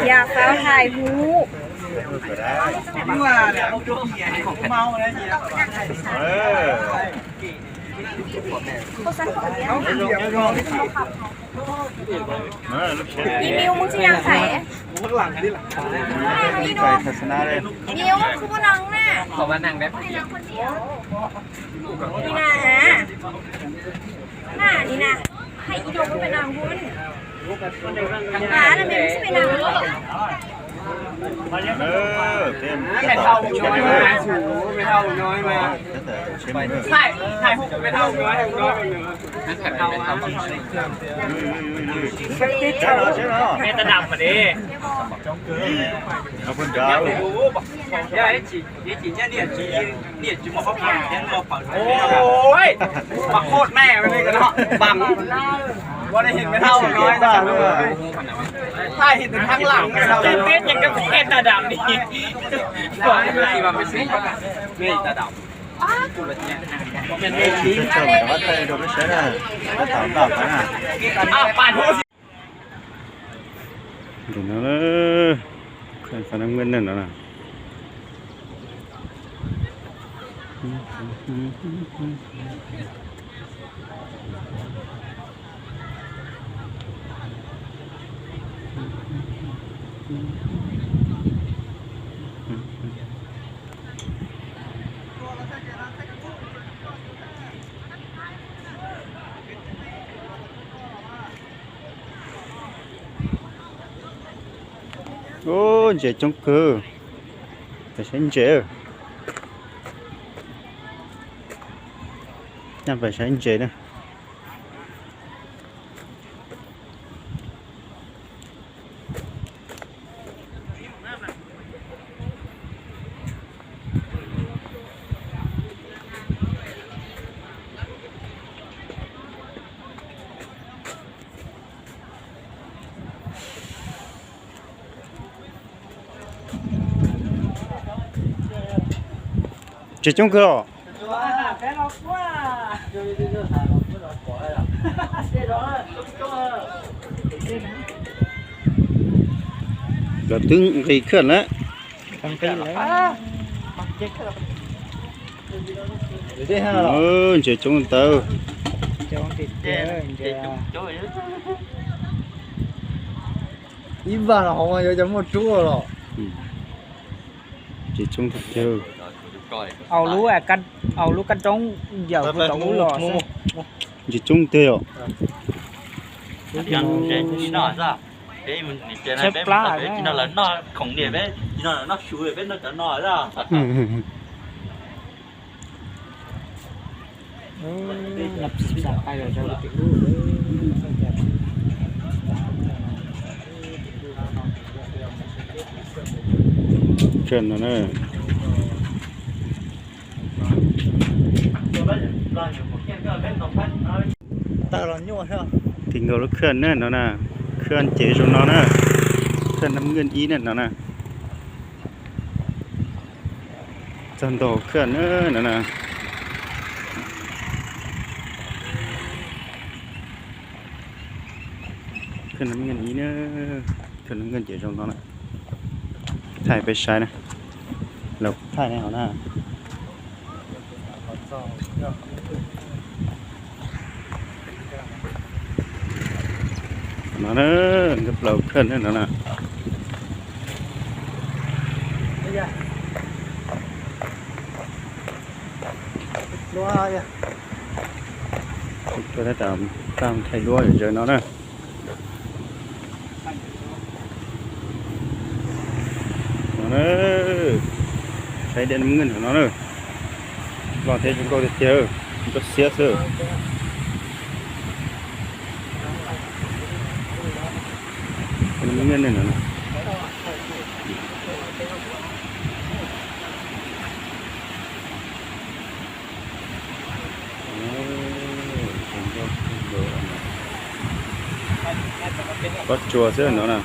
Yog qhov hais hu. Ib niu mus tsis yog qhais. Niu khu bu nong na. Ni na ha. Na ni na. Hais ib niu mus pem nong hun. Mày thâu nói mà, mày thâu nói mà. Thầy, thầy Hùng mày thâu nói không có. Mày tao đọc mà đi. Ôi, mà khôn mẹ mày đi cái đó. Bằng. Có thể hiện cái thâu nói. Thầy thì từng thắng lắm cái thâu. Chi tiết những cái phen tao đọc đi. Cái gì mà mày xíu. Cái gì tao đọc. Tus no, khas nab nqaj no na. Ub, ntses coob kawg. Pais saib ntses. Nyaj pais saib ntses na. Ntses coob kawg os. Lawv twb nqis khaj lawm. Ntses coob ntawd. Ib vaj no hauv yuav cov muaj rub los. Ntses coob tiag tiag. Au lub, au lub kab roob yawm kuv tau ub los. Ntses coob tiag yom. Tsheb plab. Kawg no na. Tim nkaus lub khaj na no na, khaj cev zoo no na, khaj nab nqaj ib na no na. Txog ntua khaj na no na. Khaj nab nqaj ib na, khaj nab nqaj cev zoo no na. Thaij peb saib na, los thaij ne hov na. No na, nkag plaws khaj na no na. Tuaj tab tom thaij duab zaws no na. No na, saib dej nab nqaj no na. Loj thiab zoo nkauj tiag tiag, nkauj xiab xwb. Dej nab nqaj no na. Pob tsuas xwb no na.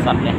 Xav ne.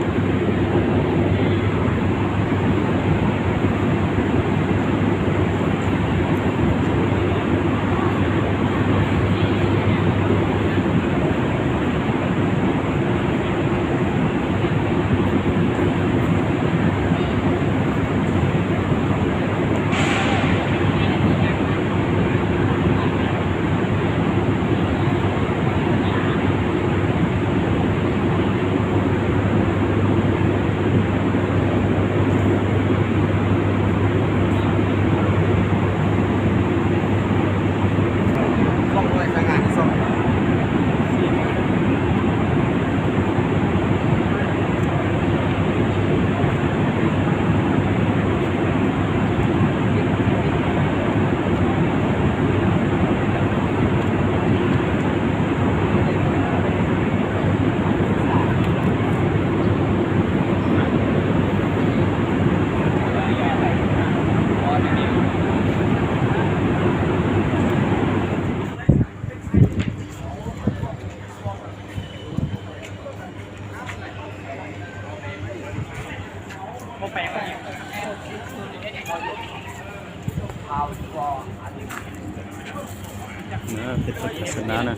Peb toj cov xab nab na.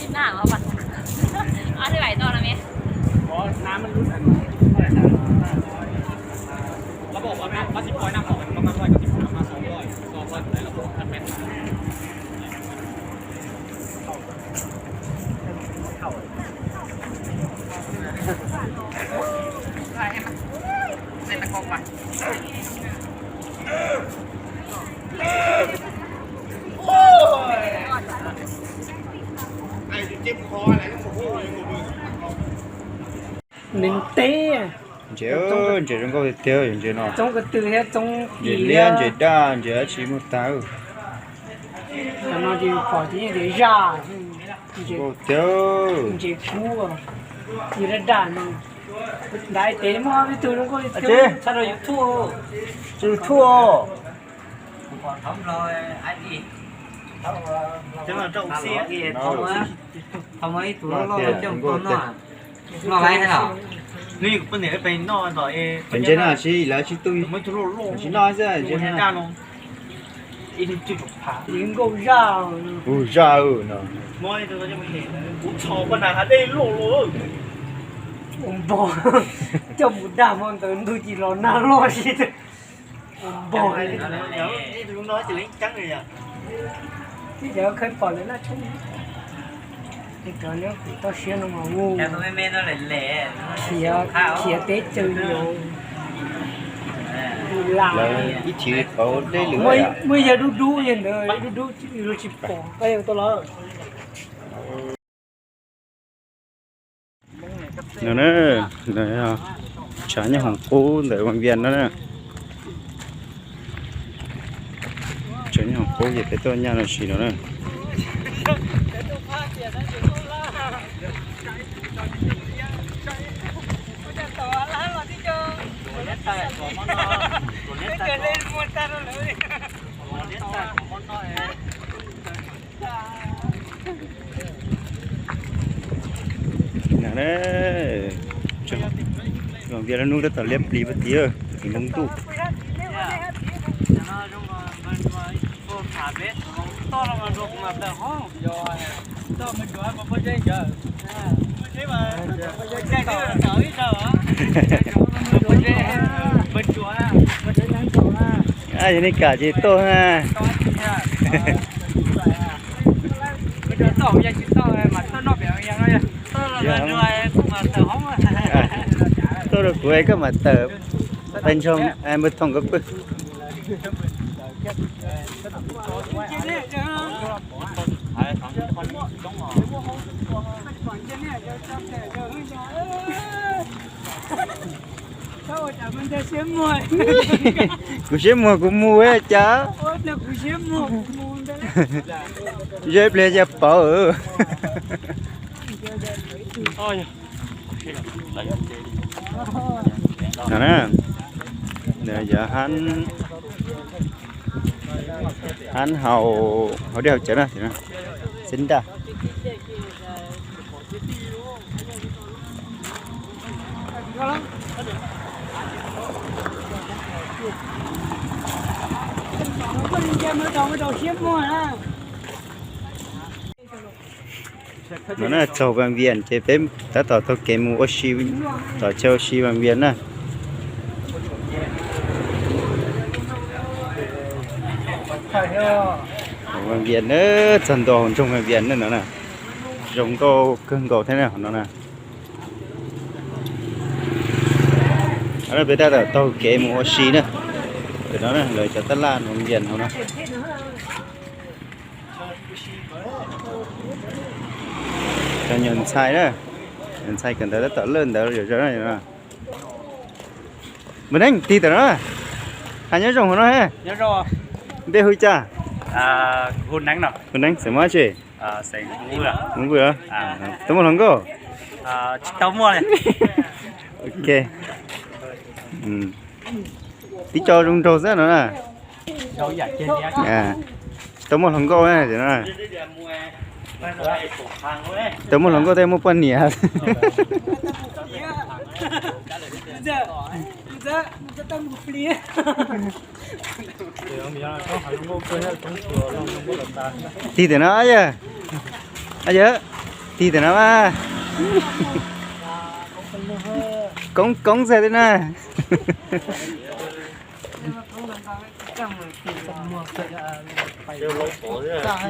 Ib nab mas, ob thib bảy to lắm em. Nó bảo là bác sĩ coi năm phòng, nó mang coi có thể năm mà sáu rồi, so với đấy là bốn trăm mét. Neeg teb. Ntses, ntses zoo nkauj tiag tiag, ntses no. Txoov ko tw thiab txoov, ntses liab, ntses daj, ntses dab tsi muaj tag. Cov no ces pom ces yeej ntses zaj, ntses, ntses kub, ntses daj daj no. Nrad ces muaj ib tug zoo nkauj tshaj rau YouTube. Tsw tshuaj. Ntses no tsis, lawv tsis tu, tsis noj xwb ntses no. Nkauj zaj, kuv zaj no. Npog coj mus dag hmo ntawd ntuj ci los nag loj si. Npog li. Twb yog khawb pom lawv laj tshoob. Cov neb kuv toj siab no mas khiav, khiav teb chaws yuav lam. Ib chim pauv deb lwm, muaj yawg dub dub yawg ntawd dub dub luag tsis pom, koj yog tau los. No na, tshav nyob hoom qub ntawm Vaj Vias no na. Tshav nyob hoom qub ces peb tuaj nyaj no sim no na. Vaj Vias lub hnub tab tom liab plis pab tid, npoo ntuj. Yog nej kam ces tuaj na. Tuaj rau kuv koj mam tawm. Peb ntsoog npawg Thoom nkawd pw. Kuv siab muag kuv mus cas. Zeb pliag cas pawv. No na, yog hab hau, hauv dej hauv cawv na, xib nraj. No na, txog Vaj Vias ces peb tab tom taug kev mus ua si, tom chaw ua si Vaj Vias na. Vaj Vias na, txog ntua hauv nroog Vaj Vias na no na. Zoo nkauj kawg nkaus thiab na no na. Peb tab tom taug kev mus ua si na. Tam no lawv cov tab laj Vaj Vias hauv no. Cov nyuam ntxhais na, nyuam ntxhais kawm ntawv tab tom lawj ntawv zom zaws na. Npawg Neeb, tig tam no, has nyob zoo hauv no he. Npej hu cas? Hu Neeb, xeem Hmoob tsi? Hmoob Vwj. Tau muaj hluas nkauj? Ok. Tib co zoo nraug xwb no na. Tsis tau muaj hluas nkauj na. Tau muaj hluas nkauj tej muaj poj niam. Tig tam no yawg. Yawg, tig tam no mas. Koob koob xwb na.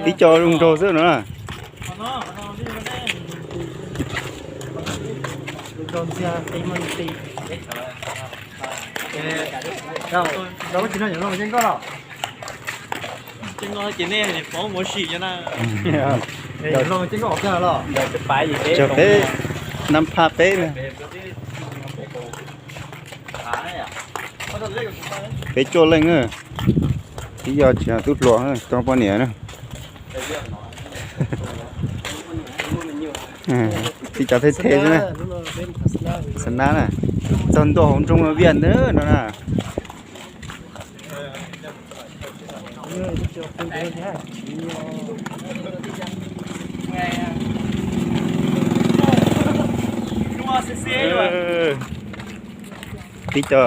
Tib co zoo nraug xwb no na. Peb nab phaj peb na. Peb cuaj leej, ib yog tsis yog tub hluas, tau poj niam na. Tib co thej thej xwb na. Xa nab na. Txog ntua hauv nroog Vias ntawd no na. Tib co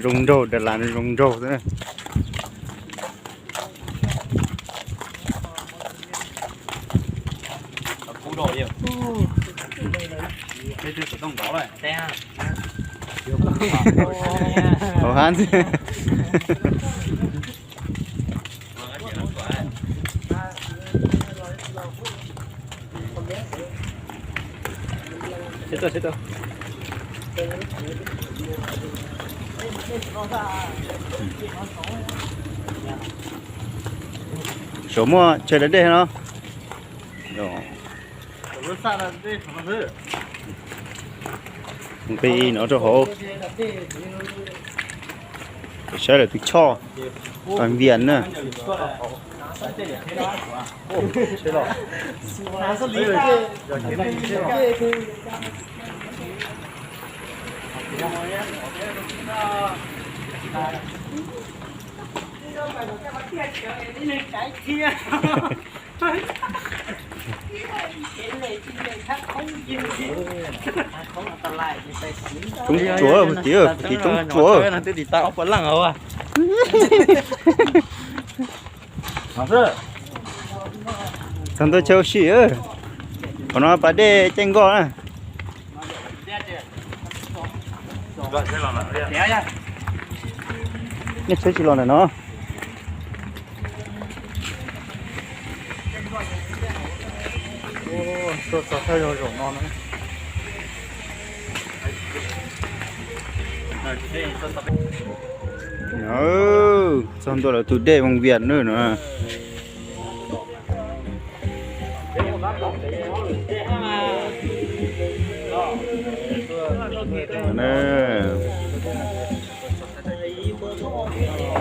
zoo nraug, Dav Las zoo nraug xwb na. Hauv hab ntxiv. Saum muaj chaw da dej no. Nqis no rau hauv. Saib lawv tus choj, Vaj Vias na. Coob tsuav, kuv tiv, kuv tiv coob tsuav. Txog ntua chaw ua si, qhov no pas dej caij nkoj na. Nej tsheb tsis los ntawm no. Tuaj txog thawj zaug zaum no na. Txog ntua lawv tus dej Vaj Viam na no.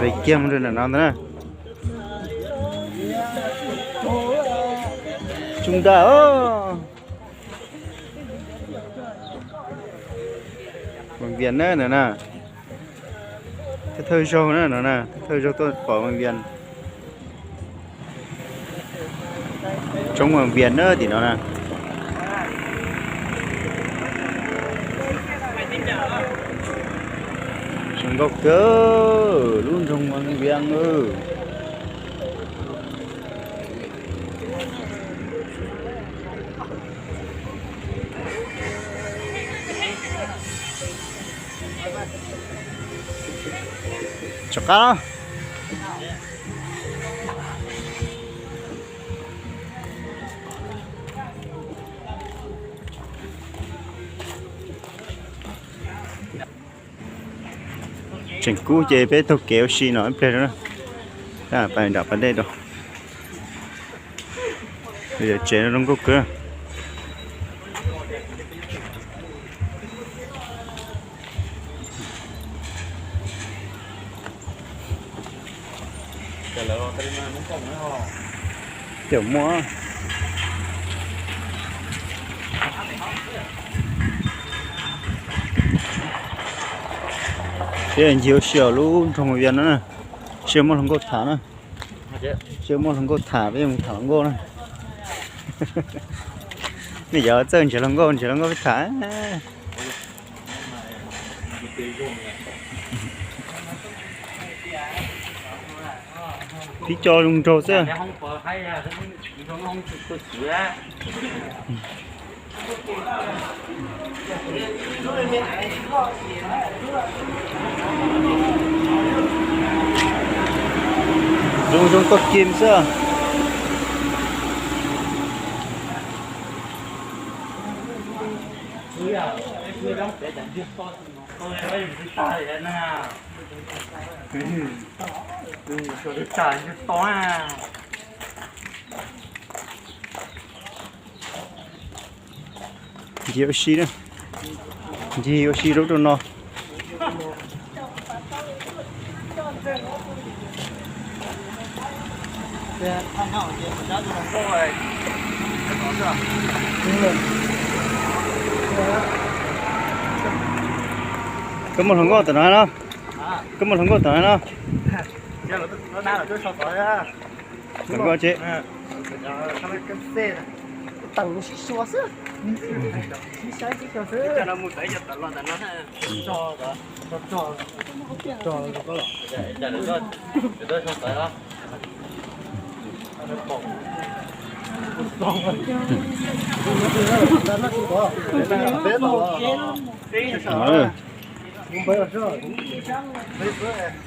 Ve kiag mus rau ntawm no ntag na. Tsuj ntaj os. Vaj Viam na no na. Thawj thawj zaug na no na, thawj thawj zaug tuaj pom Vaj Viam. Roob Vaj Viam na tim no na. Zoo nkauj kawg lub nroog Vaj Viam. Rov qab. Tseem kub ces peb taug kev ua si no ib pliag na. Pais nram pas dej rau. Yawm tsev no zoo nkauj kawg. Cov muaj. Peb ncig ua si lub nroog Vaj Viam no na, seb muaj hluas nkauj tham na. Seb muaj hluas nkauj tham peb yuav mus tham hluas nkauj na. Nej cov txawj nrhiav hluas nkauj, nrhiav hluas nkauj peb tham. Tib co zoo nraug xwb. Zoo zoo toj kim xwb. Ncig ua si na, ncig ua si lub rau no. Koj muaj hluas nkauj tom no no? Koj muaj hluas nkauj tom no no? Hluas nkauj tsev.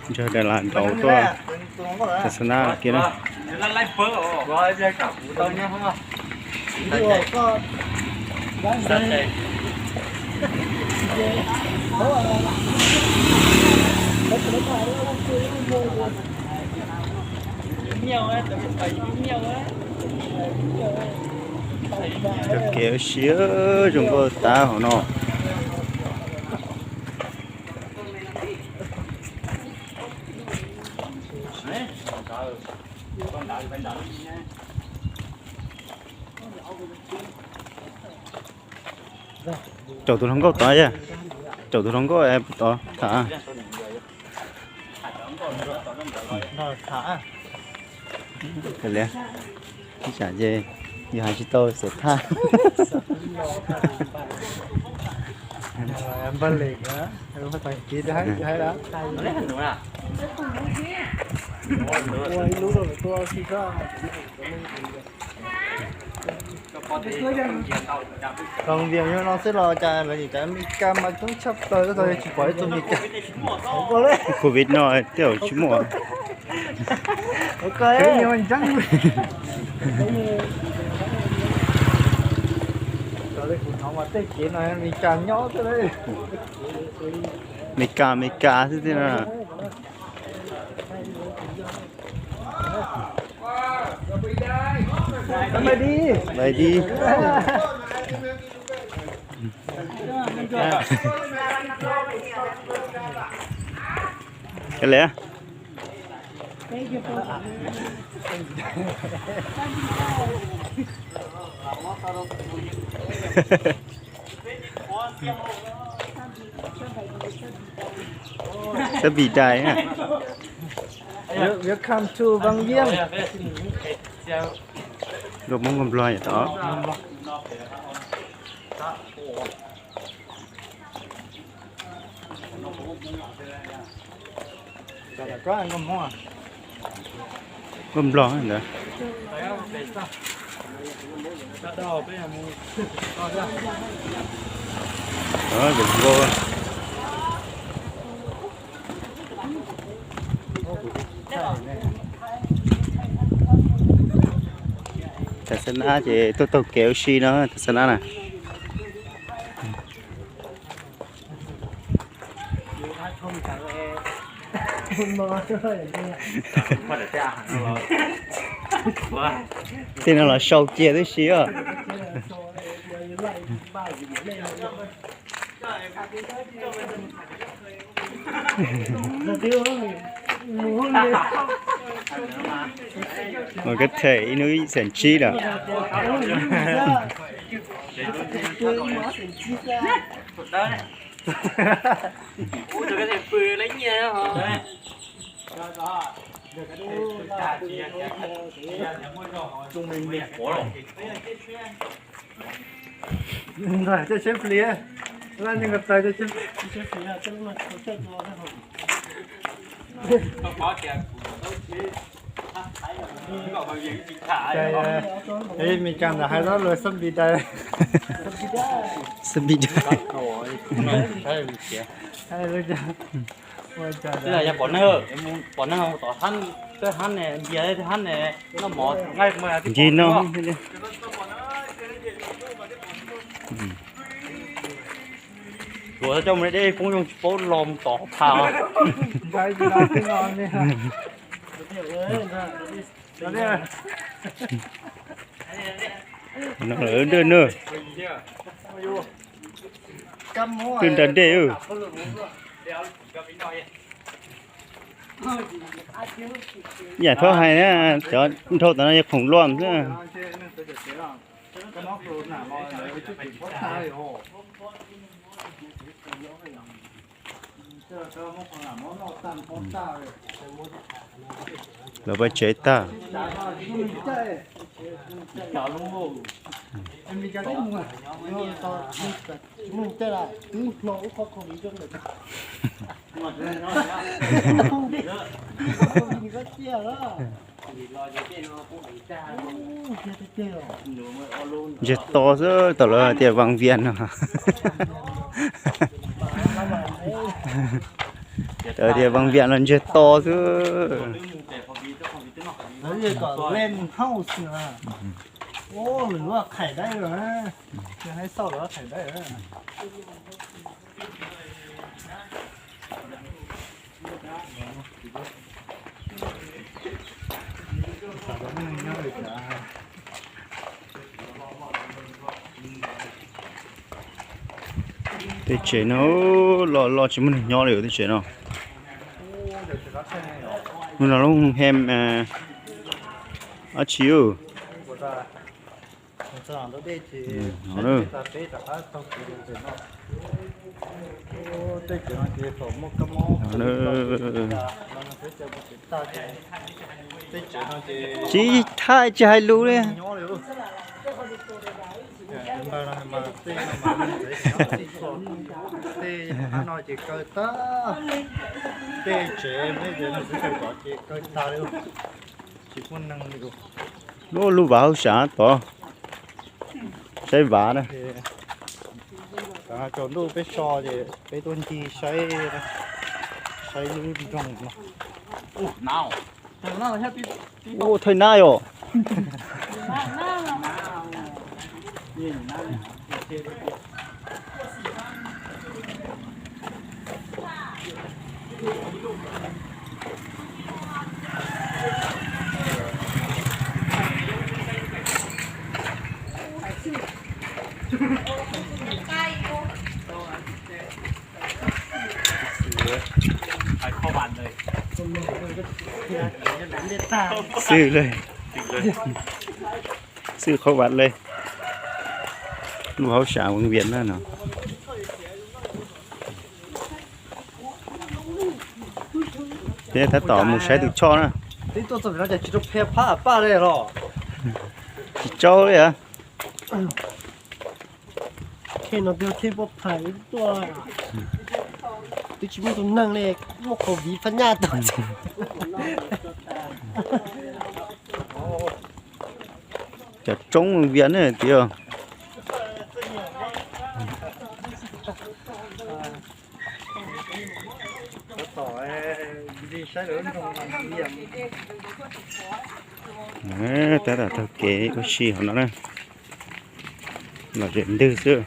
Ntsaws daim las nraud tuaj, tas xav nab kiag na. Cov kev ua si zoo nkauj tag hauv no. Caum tus hluas nkauj tod, caum tus hluas nkauj tod tham. Ib tsam ces yus hais tsis tau xav tham. Hluas Vias yog no xwb los cas lawv nim cov Amelikas mas coob tshaj plaws, tsis pom ib tug Amelikas. Covid no tej zaum tsis muaj. Kuv hnov mas tej kev no Amelikas nyob xwb. Meskas Meskas xwb thiab no. Npais dib. Kav liam. Xab Npis Dais na. Welcome to Vaj Viam. Nkauj Hmoob Nkauj Nplog yom tod. Nkauj Nplog ntawd. Tam xab nab ces tuaj taug kev ua si no, tam xab nab na. Tej no los sau cia tib si os. Ua kab them ib hnub ib xeem tsib lawm. Ces Meskas ntawd hais tau lus Xab Npis Dais. Xab Npis Dais. Pom neeg, pom neeg tom hab, tej hab ne, npias tej hab ne, noj mov nqaij. Ncig no. Tuav coj mus dej poob zoo tsis paub los mus tod phav. No lawm dej na. Twb nrag dej. Yam thaub hais na, cov nrhau tom no yog khoom luaj xwb. Lawv pab tsev tag. Ntsiag to xwb, tam lawv tias Vaj Viam no. Tam tias Vaj Viam no ntsiag to xwb. Tej tsev no loj loj tsis muaj neeg nyob li tej tsev no. Hnub no lub hem dab tsi. Tsis thaij tsis hais lus li. Tej no ces kaw tag, tej tsev peb cov neeg xwb tawm tod ces kaw tag li, tsis muaj neeg li. Lub lub vav hauj sam tod, saib vav na. Tsaus ntuj peb so ces peb tuaj ncig saib, saib lub nroog no. Ua thawj nab yom. Xwb lawm. Xwb qhov vaj lawm. Lub hauv sam Vaj Viam na no. Peb tab tom mus saib tus choj na. Tsis tsaub li a. Twb tsis muaj tus neeg li, muaj COVID phab nyaj tau. Cov roob Viam ne tiag. Tab tom taug kev ua si hauv no na. Lom zem ntwg xwb.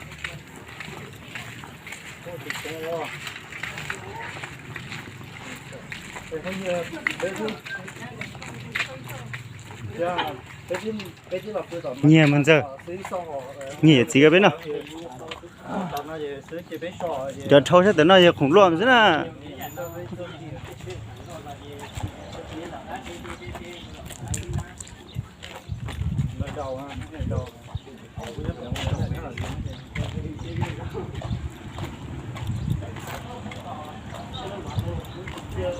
Nyiag mus ntxawg, nyiag yawm txiv ko peb noj. Cov dhau sab tawm no yog khoom luaj xwb na.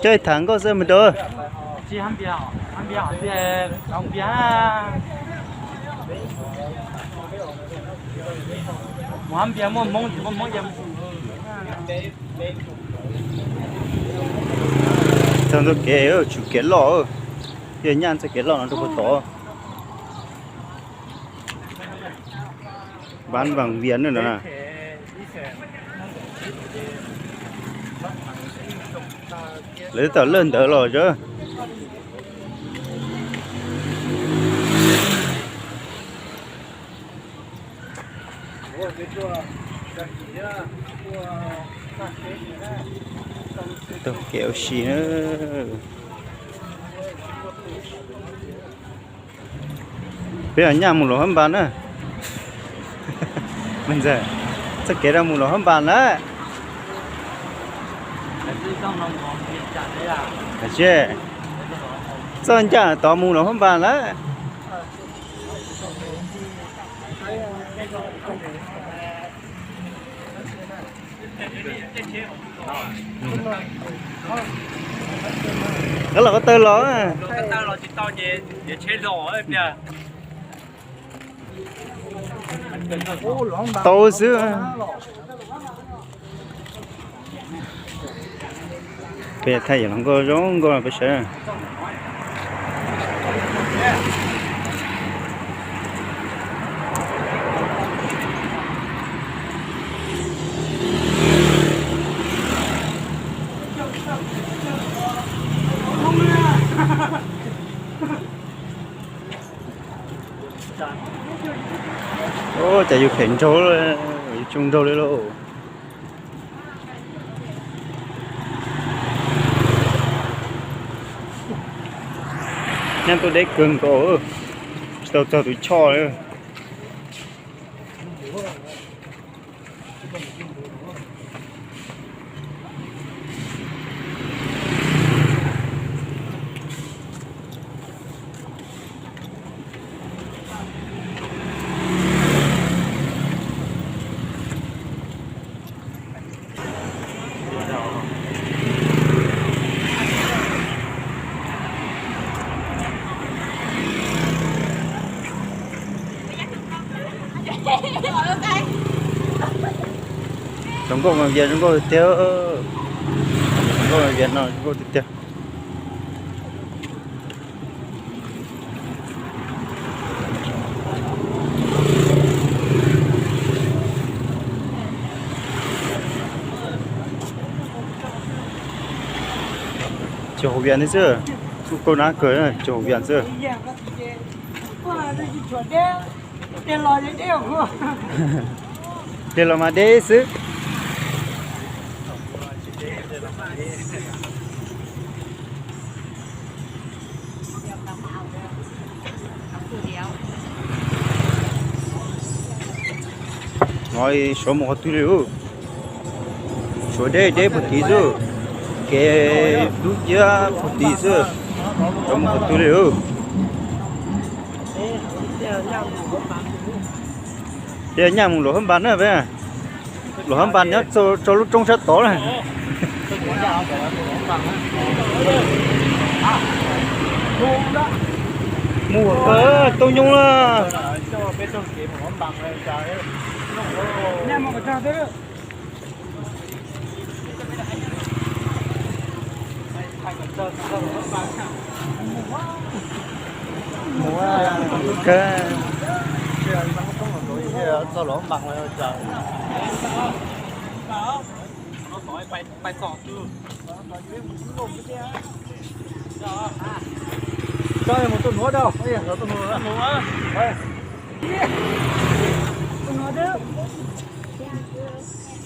Coj tham nkauj xwb mus rau. Txog ntawm kev, tsum kev loj, yog nyaj txoj kev loj no rau puag tod. Vaj Viam na no. Lawv tab tom lawj ntawd los. Taug kev ua si na. Peb nyaj mus Luas Phab Npas na. Txoj kev no mus Luas Phab Npas lawm. Txoj ncaj tod mus Luas Phab Npas lawm. Koj los ko taw los. Tau xwb. Peb thaij yam hluas nkauj zoo nkauj peb sawv. Ua cas yus phem nraug, yus tsoo nraug li lauj. Nyaj tuaj deb kawg nkaus, tsis tau txog tus choj li. Zoo nkauj mas Vias zoo nkauj tiag tiag. Zoo nkauj mas Vias no zoo nkauj tiag tiag. Cov hauv Vias xwb, kuj kauj nab kawg, cov hauv Vias xwb. Dej los mas deb xwb. Suav mus qhov twg li ub? Suav deb deb puag tid xwb, kev dub ciab puag tid xwb, suav mus qhov twg li ub? Tej nyaj mus Luam Hab Npas na peb. Luam Hab Npas nyob rau lub roob sab tod na. Mus ua kawg tau nyob na.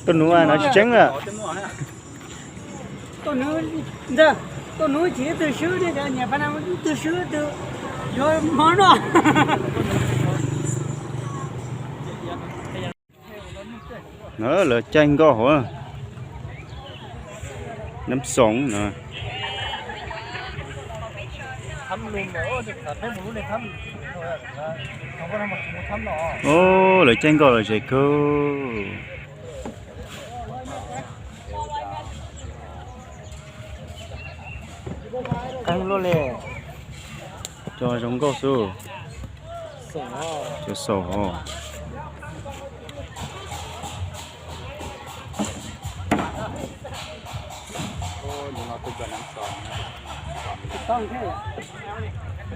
Tuaj nuv no tsis tseeb lawm. Tuaj nuv, tuaj nuv tsis ib tug swb, nyiam pab na ib tug swb, ib tug yuav mov noj. Lawv caij nkoj hauv Nab Xoom no. Lawv caij nkoj los zes kawg. Qeeb luaj li. Cov zoo nkauj xwb. Cov xaum hov.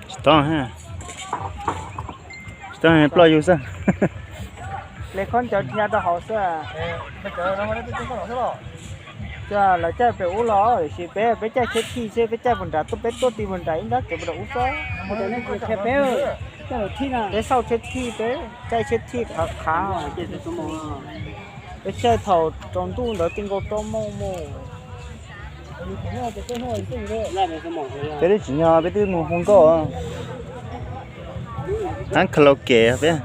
Tsis tau, tsis tau, ploj yus xwb. Li khob cov dhia rau hauv xwb. Lawv caij pem ub los tiam sis peb, peb caij tsheb thij xwb, peb caij puag nrad tuaj, peb tuaj ti puag nrad ib nrab kev puag nram ub xwb. Peb xauj tsheb thij, peb caij tsheb thij qhav qhav. Peb caij thaum tsaus ntuj ntawd ti nkaus rau moos mus. Peb twb tsis nyob, peb twb mus hu nkauj. Ab, kha lau kem peb.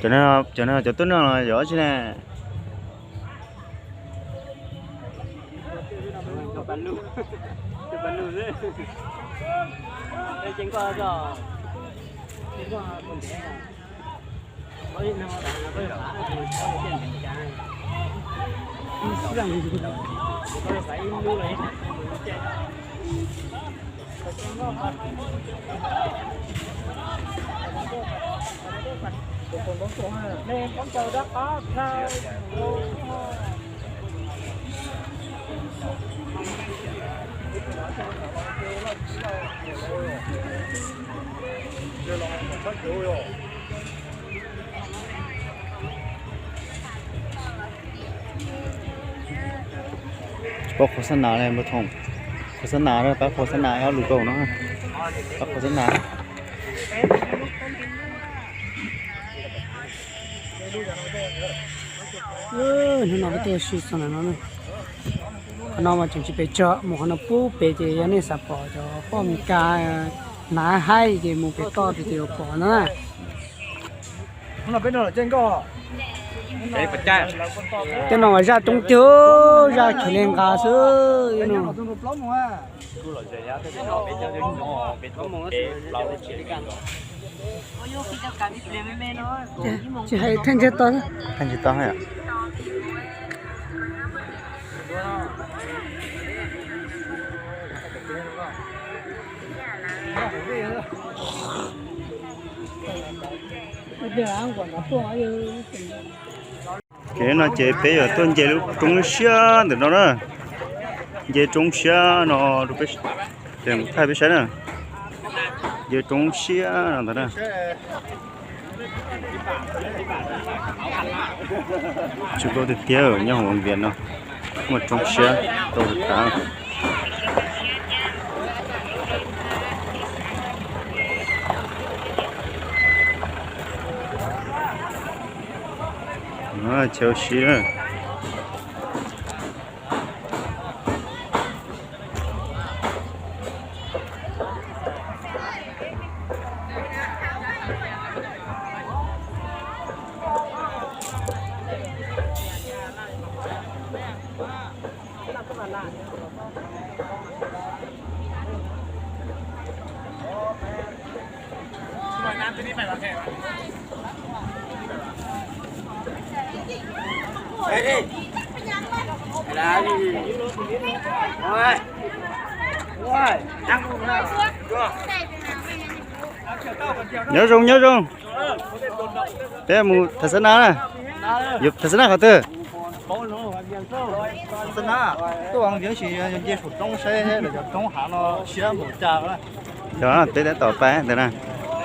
Cov no cov tuaj noj los yog dab tsi ne? Tsis paub qhov xab nas li npawg Thoom. Qhov xab nas, pab qhov xab nas ob lus rau no. Pab qhov xab nas. Hnub no peb tuaj ua si txog ntawm no. Qhov no mas tseem tsis pes tsawg, mus qhov no pub pem ces yog nej xav pom cov poj Amelikas hnav haib ces mus pem toj ces yuav pom no na. Tej no mas zaj coob tiag, zaj khiav li nqa xwb no. Tsis hais theej ntseg to, theej ntseg to. Kev no ces peb yuav tuaj nce lub roob siab ntawm no na. Nce roob siab no rau peb, thaij peb saib na. Nce roob siab no ntag na. Tsis paub tiag tiag, nyob hauv Vias no muaj roob siab tau thav. Chaw ua si na. Nyob zoo, nyob zoo. Peb mus tham xab na na. Yuav tham xab na qhov twg? Tuaj nce saum roob saib lawv cov roob hav no siab npaum cas. Yog, peb tab tom pais ntawd na,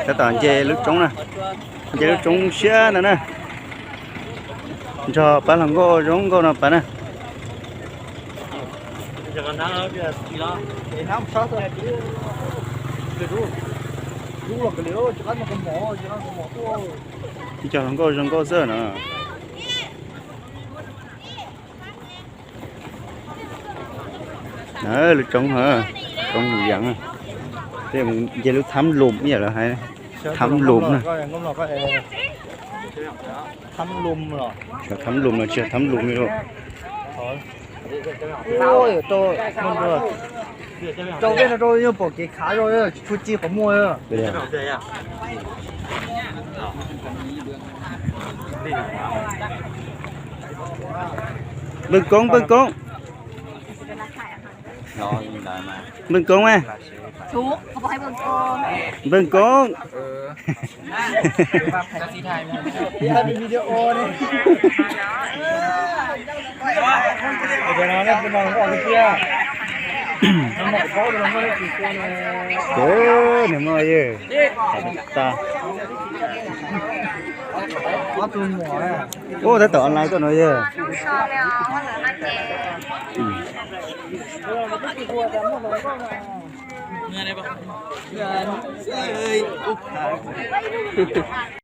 tab tom nce lub roob na, nce lub roob siab ntawd na. Nrog pab hluas nkauj zoo nkauj no pais na. Ib co hluas nkauj zoo nkauj xwb no. Lub roob, roob Mus Yees, tej mus nce lub thab lum ib yam lawv hais, thab lum na. Thab lum los tsis thab lum li lauj. Rau vej no rau yeej pom kev khav zog, tsis tshua ci qhov muag. Npawg Koob, npawg Koob. Npawg Koob, npawg Koob. Nws muaj yawg, tas. Ua tab tom online tuaj no yawg.